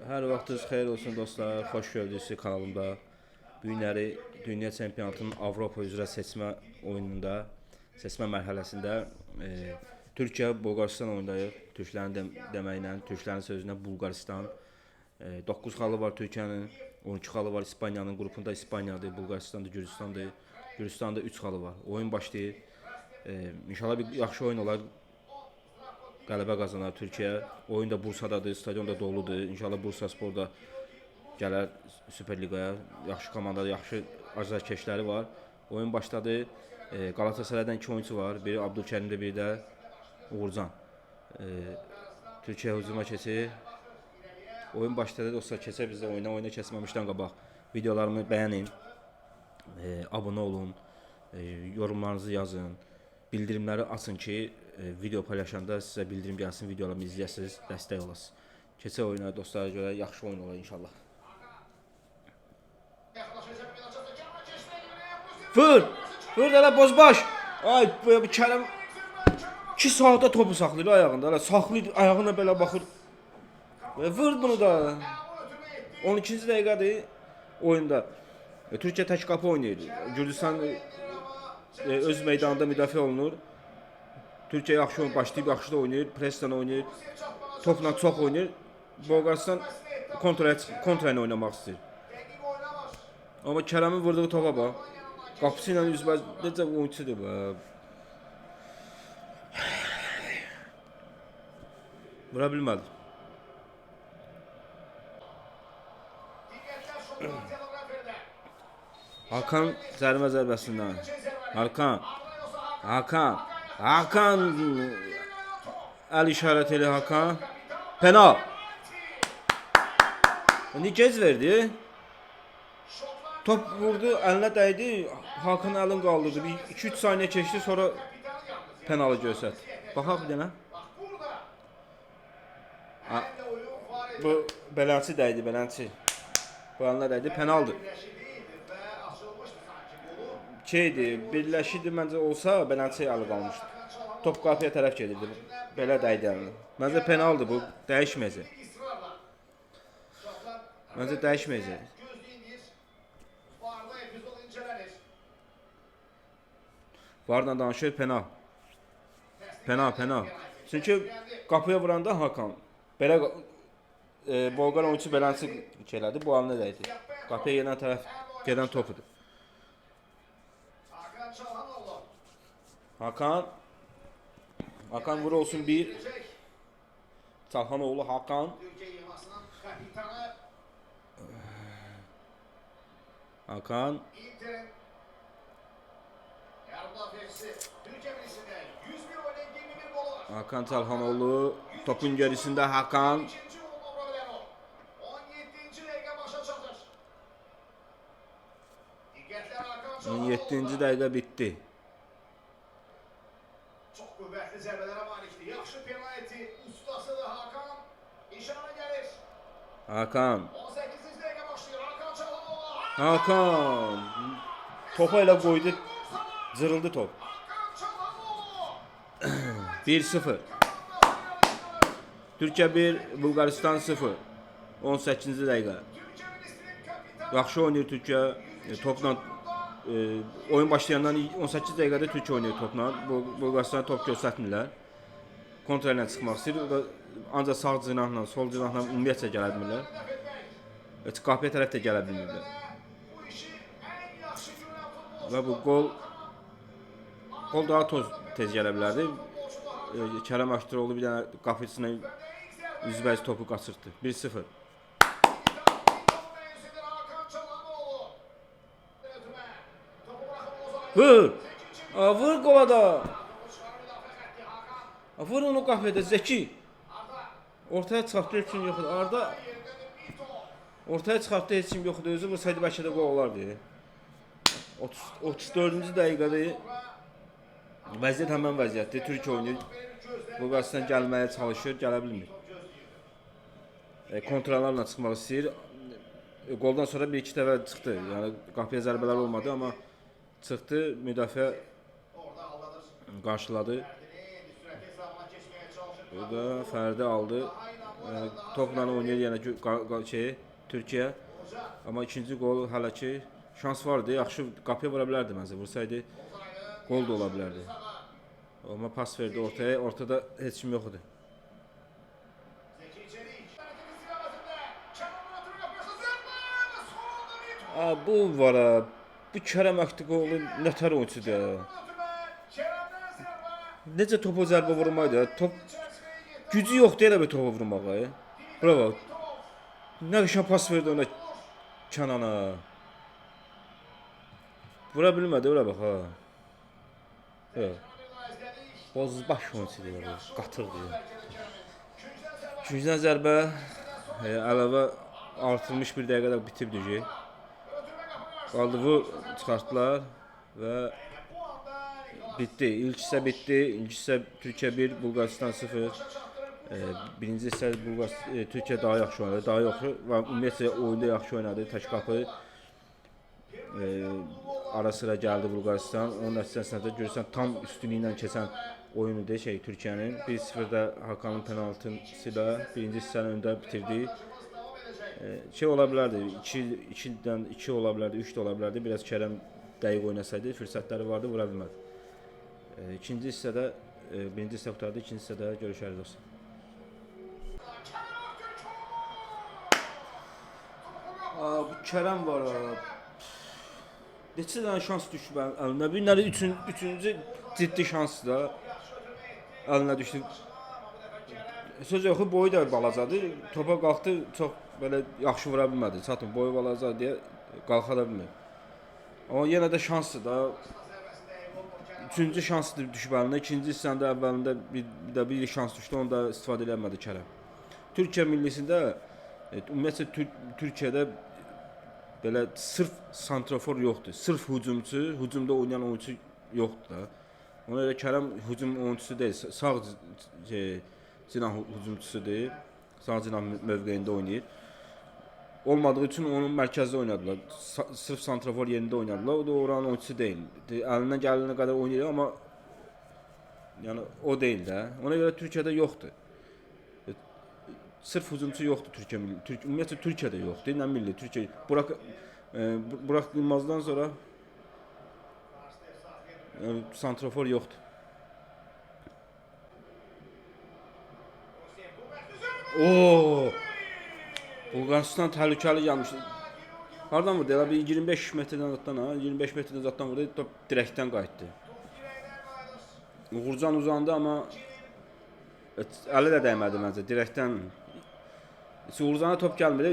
Hər vaxtınız xeyir olsun dostlar. Xoş gördük sizi kanalımda. Bu günləri Dünya Çempionatının Avropa üzrə seçmə oyununda, seçmə mərhələsində Türkiyə Bolqarıstan oyundayıq. Türklərin deməklə, türklərin sözünə Bulqaristan. 9 xalı var Türkiyənin, 12 xalı var İspaniyanın. Qrupunda İspaniyadır, Bulqaristandır, Gürcüstandır. Gürcüstanda 3 xalı var. Oyun başlayır. İnşallah bir yaxşı oyun olar. Qələbə qazanar Türkiyə. Oyun da Bursadadır, stadion da doludur. İnşallah Bursaspor da gələr Süper Liqaya. Yaxşı komanda, yaxşı azarkeşləri var. Oyun başladı. Qalatasaraydan 2 oyunçu var. Biri Abdülkərimdir, biri də Uğurcan. Türkiyə hücuma keçir. Oyun başladı dostlar, keçək biz də oyuna. Oyuna keçməmişdən qabaq videolarımı bəyənin, abunə olun, yorumlarınızı yazın, bildirimləri açın ki, video paylaşanda sizə bildirim gəlsin, videolarımı izləyəsiniz, dəstək olasınız. Keçək oyuna dostlara görə yaxşı oyun olar inşallah. Vur! Vur elə Bozbaş! Ay bu Kərəm 2 saata topu saxlayır ayağında. Elə saxlayır, ayağına belə baxır. Və vur bunu da. 12-ci dəqiqədir oyunda. Türkiyə tək qapı oynayır. Gürcüstan öz meydanında müdafiə olunur. Türkiyə yaxşı oyun başlayıb, yaxşı da oynayır, preslə oynayır, topla çox oynayır. Bolqarıstan kontra kontra ilə oynamaq istəyir. Amma Kərəmin vurduğu topa bax. Qapısı ilə üzbəüz necə oyunçudur bu. Vura bilmədi. Hakan cərimə zərbəsindən. Hakan. Hakan. Hakan. Əl işarət elə Hakan. Penal. Niyə gec verdi? Top vurdu, əlinə dəydi. Hakan əlini qaldırdı. Bir 2-3 saniyə keçdi, sonra penalı göstərdi. Baxaq bir dənə. Ha, bu beləçi dəydi, beləçi. Bu əlinə dəydi, penaldır. Şeydi, birləşidi məncə olsa beləçi əli qalmışdı. Top qapıya tərəf gedirdi. Belə dəydi əlinə. Məncə penaldır bu, dəyişməyəcək. Məncə dəyişməyəcək. Varla danışır, penal. Penal, penal. Çünki qapıya vuranda Hakan belə Bolqar oyunçusu beləncə elədi, bu əlinə dəydi. Qapıya gedən tərəf gedən topudur. Hakan. Hakan vur olsun bir. Çalhanoğlu Hakan. Hakan. Hakan Çalhanoğlu topun gerisinde Hakan. 17. dəqiqə bitdi. Çox qüvvətli zərbələrə malikdir. Yaxşı penalti ustasıdır Hakan. İşarə gəlir. Hakan. 18-ci dəqiqə başlayır. Hakan Çalhanoğlu. Hakan. Topa elə qoydu. Cırıldı top. Hakan Çalhanoğlu. 1-0. Türkiyə 1, Bulqaristan 0. 18-ci dəqiqə. Yaxşı oynayır Türkiyə. Topla oyun başlayandan 18 dəqiqədə Türkiyə oynayır topla. Bulqaristana top göstərmirlər. Kontra ilə çıxmaq istəyir. O da ancaq sağ cinahla, sol cinahla ümumiyyətcə gələ bilmirlər. Heç qapıya tərəf də gələ bilmirlər. Və bu qol daha tez gələ bilərdi. Kərəm Aştıroğlu bir dənə qapıcısına üzbəüz topu qaçırtdı. 1-0. Vur! Aa, vur qola da! Aa, vur onu qapıya da Zəki. Ortaya çıxartdı, heç kim yox idi. Arda ortaya çıxartdı, heç kim yox idi. Özü vursaydı bəlkə də qol olardı. 30 34-cü dəqiqədə vəziyyət həmən vəziyyətdir. Türkiyə oynayır. Bulqaristan gəlməyə çalışır, gələ bilmir. Kontralarla çıxmaq istəyir. Qoldan sonra bir iki dəfə çıxdı. Yəni qapıya zərbələr olmadı, amma çıxdı, müdafiə qarşıladı. Burada Fərdi aldı. Topla oynayır yenə Türkiyə. Amma ikinci qol hələ ki şans vardı. Yaxşı qapıya vura bilərdi məncə. Vursaydı qol da ola bilərdi. Amma pas verdi ortaya. Ortada heç kim yox idi. Bu var ha. Bu Kərəm Aktürkoğlu nətər oyunçudur. Necə topa zərbə vurmaydı? Top gücü yoxdur elə bir topa vurmağa. Bravo. Nə qəşəng pas verdi ona Kənana. Vura bilmədi, ora bax ha. Evet. Bozbaş oyunçudur bu. Qatır deyir. İkincidən zərbə əlavə artırılmış bir dəqiqədə bitibdi ki. Qaldı bu çıxartdılar və bitdi. İlk hissə bitdi. İlk hissə Türkiyə 1, Bulqaristan 0. Birinci hissə Türkiyə daha yaxşı oynadı, daha yaxşı və ümumiyyətlə oyunda yaxşı oynadı. Tək qapı ara sıra gəldi Bulqaristan. Onun nəticəsində də görürsən tam üstünlüyü ilə keçən oyunu Türkiyənin 1-0-da Hakanın penaltısı ilə birinci hissəni öndə bitirdi. Şey ola bilərdi, 2-dən 2 ola bilərdi, 3 də ola bilərdi. Biraz Kərəm dəqiq oynasaydı fürsətləri vardı, vura bilmədi. İkinci hissədə, birinci hissə qurtardı, ikinci hissədə görüşərik dostlar. Bu Kərəm var ha. Neçə dənə şans düşüb əlinə. Bir nədir üçüncü ciddi şans da əlinə düşdü. Söz yoxu boyu da balacadır. Topa qalxdı, çox belə yaxşı vura bilmədi. Çatın boyu balaca deyə qalxa da bilmir. Amma yenə də şansdır da. Üçüncü şans düşüb əlinə. İkinci hissənin də əvvəlində bir də bir şans düşdü, onu da istifadə eləmədi Kərəm. Türkiyə millisində ümumiyyətlə Türkiyədə belə sırf santrafor yoxdur. Sırf hücumçu, hücumda oynayan oyunçu yoxdur da. Ona görə Kərəm hücum oyunçusu deyil, sağ cinah hücumçusudur. Sağ cinah mövqeyində oynayır. Olmadığı üçün onun mərkəzdə oynadılar. Sırf santrafor yerində oynadılar. O da oranın oyunçusu deyil. Əlindən gələnə qədər oynayır, amma yəni o deyil də. Ona görə Türkiyədə yoxdur. Sırf hücumçu yoxdur Türkiyə milli. Ümumiyyətlə Türkiyədə yoxdur. Nə milli Türkiyə. Burak Yılmazdan sonra santrafor yoxdur. Oo! Bulqaristan təhlükəli gəlmişdi. Hardan vurdu? Elə bir 25 metrdən uzaqdan ha, 25 metrdən uzaqdan vurdu, top dirəkdən qayıtdı. Uğurcan uzandı, amma əli də dəymədi məncə, dirəkdən. Uğurcana top gəlmədi.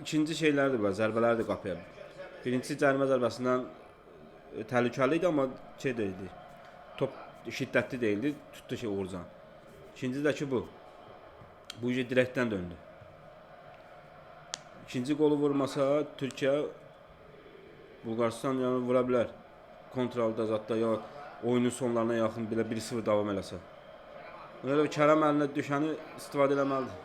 İkinci şeylərdir bu, zərbələrdir qapıya. Birincisi cərimə zərbəsindən təhlükəli idi, amma şey deyildi. Top şiddətli deyildi, tutdu ki Uğurcan. İkinci də ki bu. Bu dirəkdən döndü. İkinci qolu vurmasa Türkiyə Bulqaristan yəni vura bilər. Kontralda zətdə ya oyunun sonlarına yaxın belə 1-0 davam eləsə. Ona görə Kərəm əlinə düşəni istifadə eləməlidir.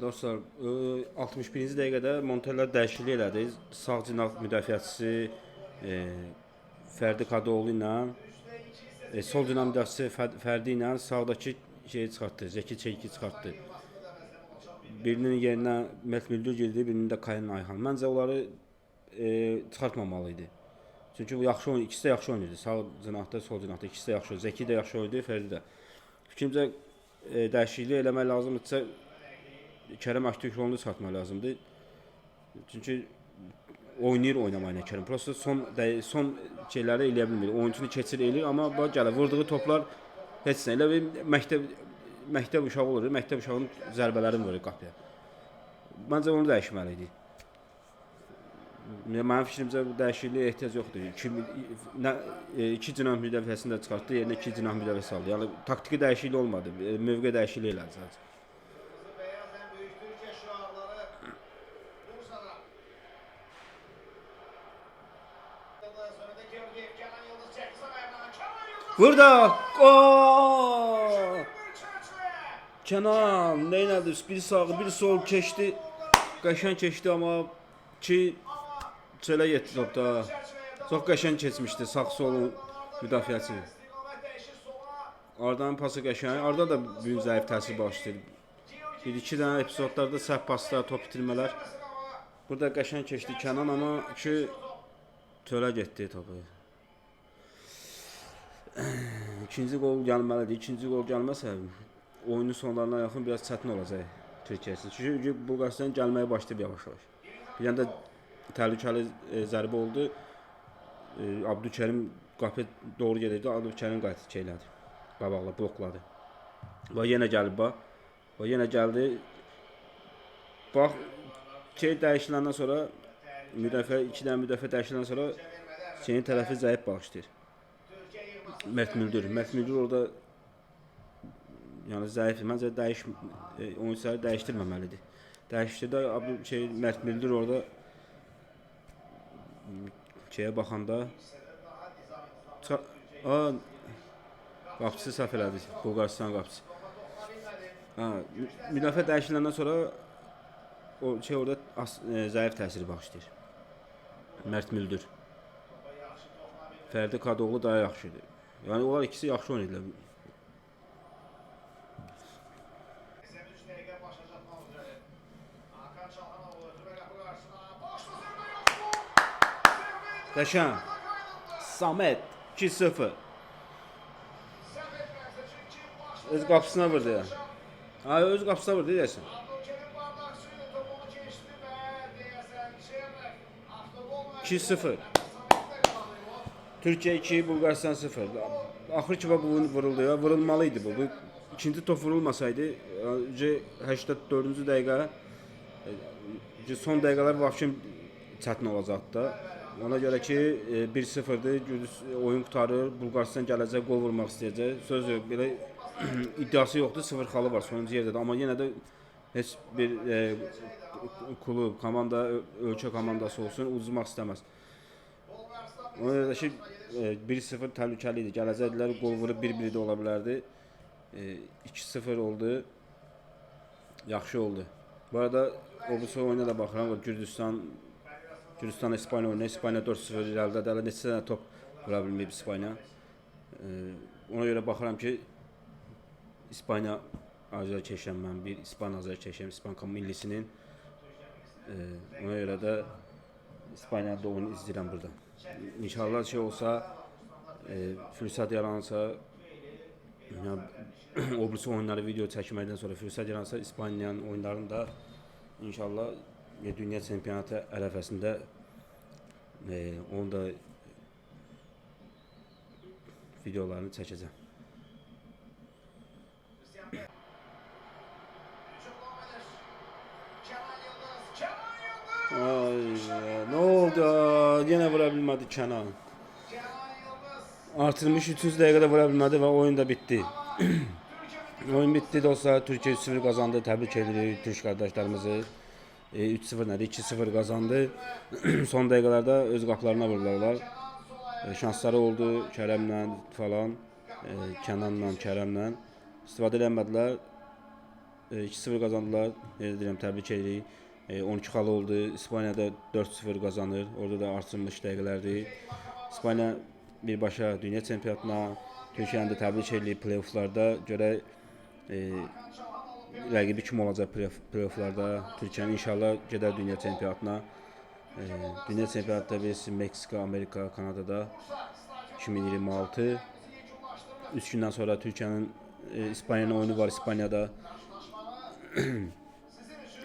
Dostlar, 61-ci dəqiqədə Montella dəyişiklik elədi. Sağ cinah müdafiəçisi Fərdi Kadıoğlu ilə sol cinah müdafiəçisi Fərdi ilə sağdakı şeyi çıxartdı, Zəki Çelik'i çıxartdı. Birinin yerinə Mert Müldür girdi, birinin də Kayhan Ayhan. Məncə onları çıxartmamalı idi. Çünki bu yaxşı oyun, ikisi də yaxşı oynayırdı. Sağ cinahda, sol cinahda ikisi də yaxşı oynayırdı. Zəki də yaxşı oynayırdı, Fərdi də. Fikrimcə dəyişiklik eləmək lazımdırsa Kərəm Aktürkoğlu'nu çıxartmaq lazımdır. Çünki oynayır oynamayla Kərəm. Prosta son şeyləri eləyə bilmir. Oyunçunu keçir eləyir, amma bax gəlir vurduğu toplar heç nə. Elə bir məktəb uşağı olur. Məktəb uşağının zərbələrini vurur qapıya. Məncə onu dəyişməli idi. Mənim fikrimcə bu dəyişikliyə ehtiyac yoxdur. İki cinah müdafiəsini də çıxartdı, yerinə iki cinah müdafiəsi aldı. Yəni taktiki dəyişiklik olmadı. Mövqe dəyişikliyi elədi sadəcə. Burada! Gol! Kənan nə elədi? Bir sağ, bir sol keçdi. Qəşəng keçdi, amma ki çölə getdi topda. Çox qəşəng keçmişdi sağ sol müdafiəçi. Ardanın pası qəşəng. Arda da bu gün zəif təsir bağışlayır. Bir-iki dənə epizodlarda səhv paslar, top itirmələr. Burada qəşəng keçdi Kənan, amma ki tölə getdi topu. İkinci qol gəlməlidir. İkinci qol gəlməsə oyunun sonlarına yaxın biraz çətin olacaq Türkiyə üçün. Çünki Bolqarıstan gəlməyə başlayıb yavaş-yavaş. Bir dənə də təhlükəli zərbə oldu. Abdülkerim qapıya doğru gedirdi. Abdülkerim qayıtdı, şey elədi. Qabaqla blokladı. Və yenə gəlib bax. Və yenə gəldi. Bax, şey dəyişiləndən sonra müdafiə, iki dənə müdafiə dəyişiləndən sonra şeyin tərəfi zəif bağışlayır. Mert Müldür. Mert Müldür orada yəni zəif. Məncə oyunçuları dəyişdirməməlidir. Dəyişdirdi Mert Müldür orada şeyə baxanda qapıçısı səhv elədi. Bolqarıstan qapıçısı. Müdafiə dəyişiləndən sonra o şey orada zəif təsir bağışlayır. Mert Müldür. Fərdi Kadıoğlu daha yaxşıdır. Yəni onlar ikisi yaxşı oynayırlar. Qəşəng. Samet 2-0. Öz qapısına vurdu. Ha, öz qapısına vurdu deyəsən. 2-0. Türkiyə 2, Bolqarıstan 0. Axır ki bu vuruldu ya, vurulmalı idi bu. Bu ikinci top vurulmasaydı, 84-cü dəqiqə, son dəqiqələr vəbşim çətin olacaqdı da. Ona görə ki 1-0-dır, oyun qurtarır, Bolqarıstan gələcək, qol vurmaq istəyəcək. Söz yox, belə iddiası yoxdur, 0 xalı var sonuncu yerdədir. Amma yenə də heç bir klub, komanda, ölkə komandası olsun, uduzmaq istəməz. Ona görə də ki 1-0 təhlükəli idi. Gələcəkdilər, qol vurub 1-1 də ola bilərdi. 2-0 oldu. Yaxşı oldu. Bu arada o bu oyuna da baxıram. Gürcüstan İspaniya oyunu. İspaniya 4-0 irəlidə. Hələ neçə dənə top vura bilməyib İspaniya. Ona görə baxıram ki İspaniya azərkeşəm mən. Bir İspan azərkeşəm, İspan millisinin. Ona görə də İspaniyada oyunu izləyirəm burada. İnşallah şey olsa, fürsət yaransa, yəni, o birisi oyunları video çəkməkdən sonra fürsət yaransa İspaniyanın oyunlarını da inşallah dünya çempionatı ərəfəsində onu da videolarını çəkəcəm. Ay, nə oldu? Yenə vura bilmədi Kənan. Artırmış 3-cü dəqiqədə vura bilmədi və oyun da bitdi. Oyun bitdi dostlar. Türkiyə 3-0 qazandı. Təbrik edirik türk qardaşlarımızı. 3-0 nədir? 2-0 qazandı. Son dəqiqələrdə öz qapılarına vurdular. Şansları oldu Kərəmlə falan. Kənanla, Kərəmlə. İstifadə eləmədilər. 2-0 qazandılar. Necə deyirəm, təbrik edirik. 12 xalı oldu. İspaniyada 4-0 qazanır. Orada da artırılmış dəqiqələrdir. İspaniya birbaşa dünya çempionatına, Türkiyəni də təbrik edirik play-offlarda. Görək rəqibi kim olacaq play-offlarda. Türkiyənin inşallah gedər dünya çempionatına. Dünya çempionatında bilirsiniz Meksika, Amerika, Kanadada 2026. 3 gündən sonra Türkiyənin İspaniyanın oyunu var İspaniyada.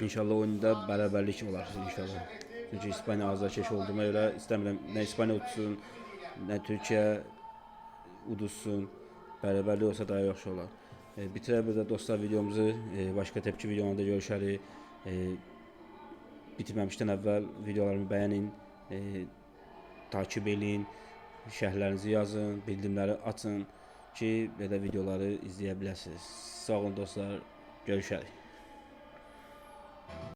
İnşallah oyunda bərabərlik olar inşallah. Çünki İspaniya azarkeş olduğuna görə istəmirəm nə İspaniya udsun, nə Türkiyə uduzsun. Bərabərlik olsa daha yaxşı olar. Bitirək burada dostlar videomuzu. Başqa tepki videolarında görüşərik. Bitirməmişdən əvvəl videolarımı bəyənin, takip eləyin, şərhlərinizi yazın, bildirimləri açın ki, belə videoları izləyə biləsiniz. Sağ olun dostlar, görüşərik.